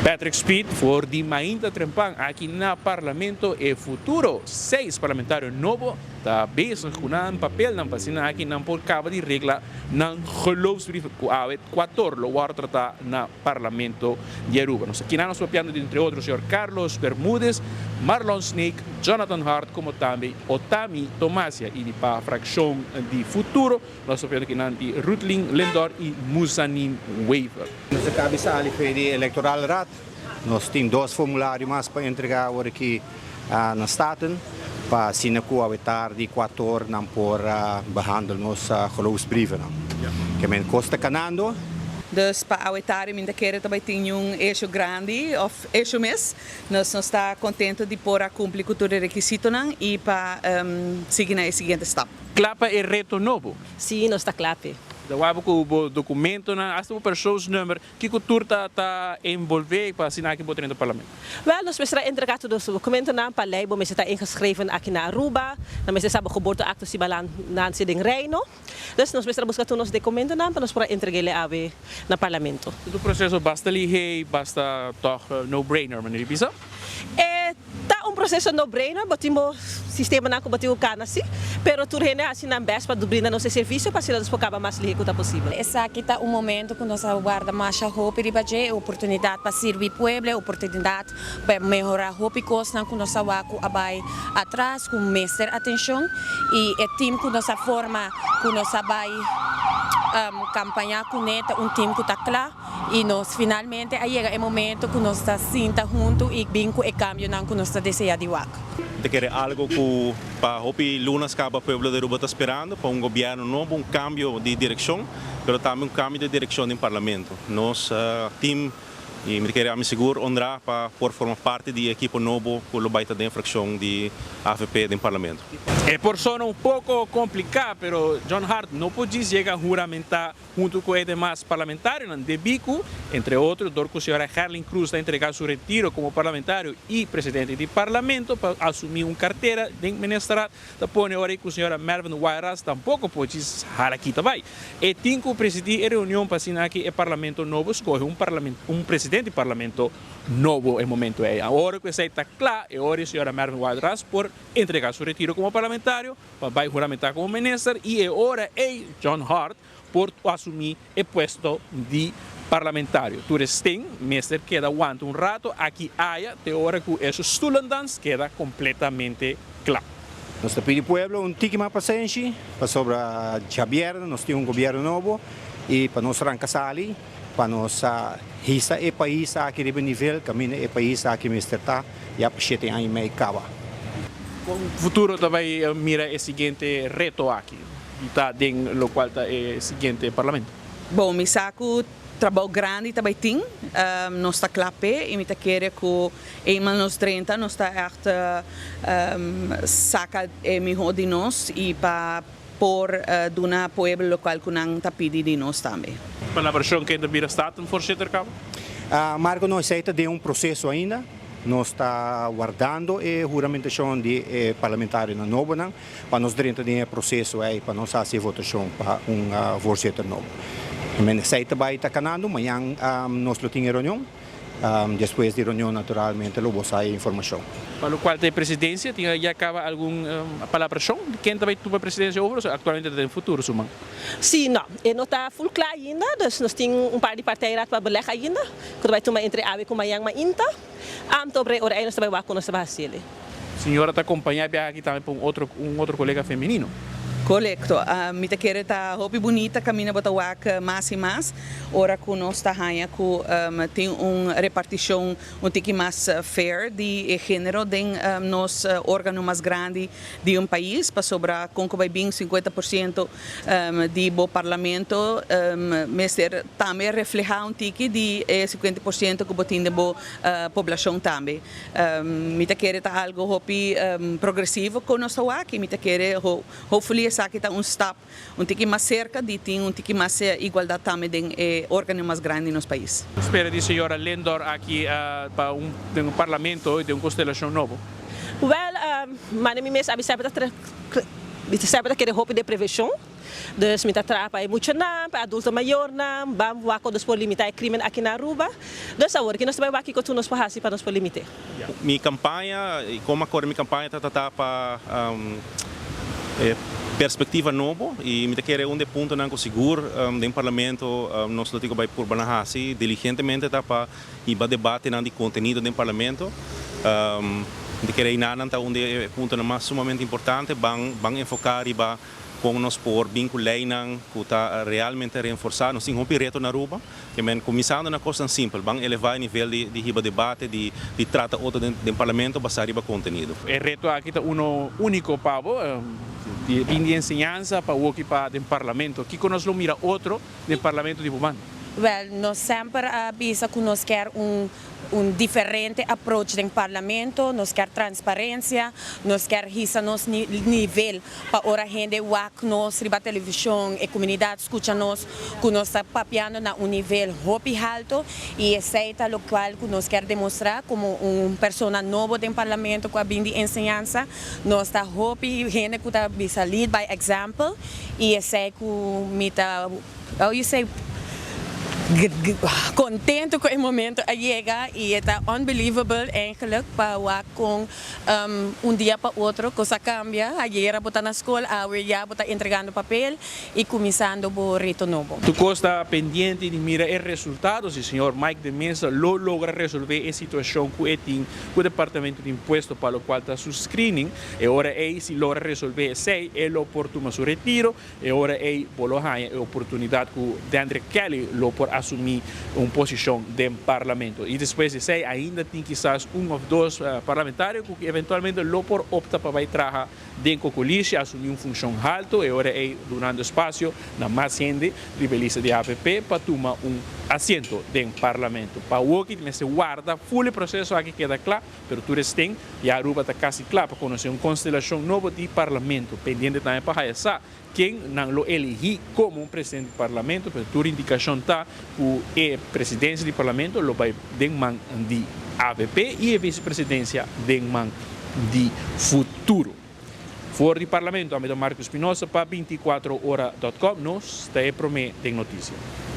Patrick Speed for di mainta trempan aki na Parlamento. E futuro seis parlamentario nobo ta bezig ku nan papelnan pa asina aki nan por kaba di regla nan geloofsbrief ku awe kuator lo wòrdu tratá na Parlamento di Aruba. Nos akinan nos papiando di entre otro señor Carlos Bermudez, Marlon Sneek, Jonathan Hart komo tambe Otami Tomasia i di pa frakshon di Futuro nos papiando akinan di Rutlin Lindor i Muzanin Wever. Nos a caba sali for di Electoral Raad. Nos tin dos formulario mas pa entrega awor aki na Staten pa asina cu awe tardi 4 or nan por behandel nos geloofsbrievennan. Ke men cos ta canando. Dus pa awe tardi mi ta kere ta bay tin un hecho grandi of hecho mes. Nos ta contento di por a cumpli cu tur e requisitonan y pa sigui na e siguiente stap. Cla pa e reto nobo? Si, nos ta cla p'e. Ta wak ku bo dokumentonan, asta bo persoonsnummer, kiko tur ta ta envolvé pa asina aki bo ta drenta parlamento? Wel, nos mester a entrega tur nos dokumentonan. Pa lei bo mester ta ingeschreven aki na Aruba, nan mester sa bo geboorteakte si bo a nanse den Reino. Dus nos mester a buska tur nos dokumentonan pa nos por a entreg'e awe na parlamento. Ta un proseso basta lihé i basta tòg no brainer, manera di bisa? E ta un proseso no brainer, bo tin bo sistemanan ku bo tin ku kana si, pero tur hende a hasi nan bèst pa brinda nos e servisio pa asina nos por kaba mas lihé ku ta posibel. Esaki ta un momento ku nos a warda masha hopi riba dje, e oportunidat pa sirbi pueblo, e oportunidat pa mehorá hopi kosnan ku nos a wak ku a bai atras, ku mester atenshon, i e tim ku nos a forma, ku nos a bai kampañá kuné ta un tim ku ta kla. I nos finalmente a yega e momento ku nos ta sinta huntu i bin ku e kambionan ku nos ta deseá di wak. Ta kere algo ku pa hopi lunas kaba pueblo di Aruba ta sperando, pa un gobièrnu nobo, un kambio di direkshon, pero tambe un kambio di direkshon den parlamento. Nos tim, i mi ta kere ami sigur honrá pa por forma parti di e ekipo nobo ku lo bai ta den frakshon di avp den parlamento. E por sona un poko kompliká, pero John Hart no por djis yega huramentá huntu ku e demas parlamentarionan, debí ku, entre otro, dor ku señora Gerlin Cruz ta entregá su retiro komo parlamentario i presidente di parlamento pa asumí un kartera den ministerat, ta pone ora ei ku señora Mervin Wyatt-Ras tampoko por djis hala kita bai. E tin ku presidí e reunion pa asina aki e parlamento nobo skohe un un presidente di parlamento nobo e momento ei. Awor ku esei ta kla, e ora ei señora Mervin Wyatt-Ras por entregá su retiro komo parlamentario pa bai huramentá komo minister i e ora ei John Hart por asumí e puesto di parlamentario. Tur esten mester keda wanta un rato aki aya te ora ku e stoelendans keda kompletamente kla. Nos ta pidi pueblo un tiki mas pasenshi pasobra djabièrnè nos tin un gobièrnu nobo i pa nos ranka sali pa nos hisa e pais aki riba e nivel kaminda e pais aki mester ta ya pa shete aña i mei kaba. Kon futuro ta bai mira e siguiente reto aki di ta den lokual ta e siguiente parlamento? Bon, mi sa ku trabou grandi ta bai tin, nos ta kla p'e i mi ta kere ku eenmaal nos drenta nos ta ègt saka e mihó di nos i pa por duna pueblo lokual ku nan ta pidi di nos tambe. Palabrashon ken ta bira Statenvoorzitter kaba? Marco, no, esei ta den un proseso ainda. Nos ta wardando e huramentashon di e parlamentarionan nobonan pa nos drenta den e proseso ei pa nos hasi e votashon pa un voorzitter nobo. Esei ta bai ta kanando, mañan nos lo tin e reunion. Despues di reunion naturalmente lo bo sa e informashon. Pa lokual ta e presidensia, tin ya kaba algun palabrashon di ken ta bai tuma presidensia over o aktualmente ta den futuro su man? Si, no. E no ta ful kla ainda, dus nos tin un par di partijraad pa beleg ainda, ku ta bai tuma entre awe ku mañan mainta. Anto bre ora ei nos ta bai wak ku nos ta bai hasi el'e. Señora ta kompañá e biaha aki tambe pa un otro un otro kolega femenino. Korekto. Mi ta kere ta hopi bunita kaminda bo ta wak mas i mas ora ku nos ta haña ku tin un repartishon un tiki mas fair di e género den nos órgano mas grandi di un pais, pasobra kon ku bai bin 50% di bo parlamento mester tambe reflehá un tiki di e 50% ku bo tin den bo poblashon tambe. Mi ta kere ta algo hopi progresivo ku nos ta wak i mi ta kere hopefully esaki ta un stap un tiki mas serka di tin un tiki mas igualdat tambe den e organo mas grandi di nos pais. Spera di señora Lindor aki pa un den un parlamento den un konstelashon nobo. Wèl, mane mi mes a bisa ta mi ta kere hopi den prevenshon. Dus mi ta traha pa e muchanan, pa e adulto mayornan, ban wak con nos por limita e crimen aki na Aruba. Dus awor ki nos ta bay wak kico tur nos por haci pa nos por limite. Mi campaña y con a core mi campaña ta trata pa e perspectiva nobo y mi ta kere un di e puntonan cu sigur den Parlamento nos lo tin cu bay purba na haci diligentemente ta pa hiba debatenan di contenido den Parlamento. Mi ta kere einanan ta un di e puntonan mas sumamente importante. Ban ban enfoca riba con nos por bin cu leynan cu ta realmente reenforsa. Nos tin hopi reto na Aruba. Ke men kuminsando na kosnan simpel, ban elevá e nivel di di hiba debate, di di trata otro den den parlamento basá riba kontenido. E reto aki ta uno úniko pa bo, di bin di enseñansa pa woki pa den parlamento. Kiko nos lo mira otro den parlamento di bo banda? Wèl, nos semper a bisa ku nos kier un un diferente approach den parlamento, nos kier transparencia, nos kier hisa nos nivel pa ora hende wak nos riba television, e comunidad scucha nos cu nos ta papiando na un nivel hopi halto y esey ta locual cu nos kier demostra como un persona nobo den parlamento cu a bin di enseñansa, nos ta hopi hende cu ta bisa lead by example y esey cu mi ta. How you say contento cu e momento a yega y e ta unbelievable eigenlijk pa wak con un dia pa otro cos a cambia. Ayera bo ta na scol, awe ya bo ta entregando papel y cuminsando bo reto nobo. Tur cos ta pendiente di mira e resultado si señor Mike de Meza lo logra resolve e situacion cu e tin cu Departamento di Impuesto pa locual ta su screening. E ora ey si logra resolve esey e lo por tuma su retiro. E ora ei bo lo haña e oportunidat ku Dendrick Kelly lo por asumí un posishon den Parlamento. I despues di esei ainda tin kisas un òf dos parlamentario ku eventualmente lo por opta pa bai traha den Kokolishi, asumí un funshon haltu, e ora ei dunando espasio na mas hende riba e lista di avp pa tuma un asiento den Parlamento. Pa awoki mester warda ful e proseso aki keda kla. Pero tur esten, ya Aruba ta casi cla pa conoce un constelacion nobo di Parlamento. Pendiente tambe pa haya sa ken nan lo eligi como un presidente di Parlamento, pero tur indicacion ta cu e presidencia di Parlamento lo bay den man di avp y e vicepresidencia den man di Futuro. For di Parlamento, ami ta Marco Espinosa pa binticuatro ora dot com, nos ta e prome den noticia.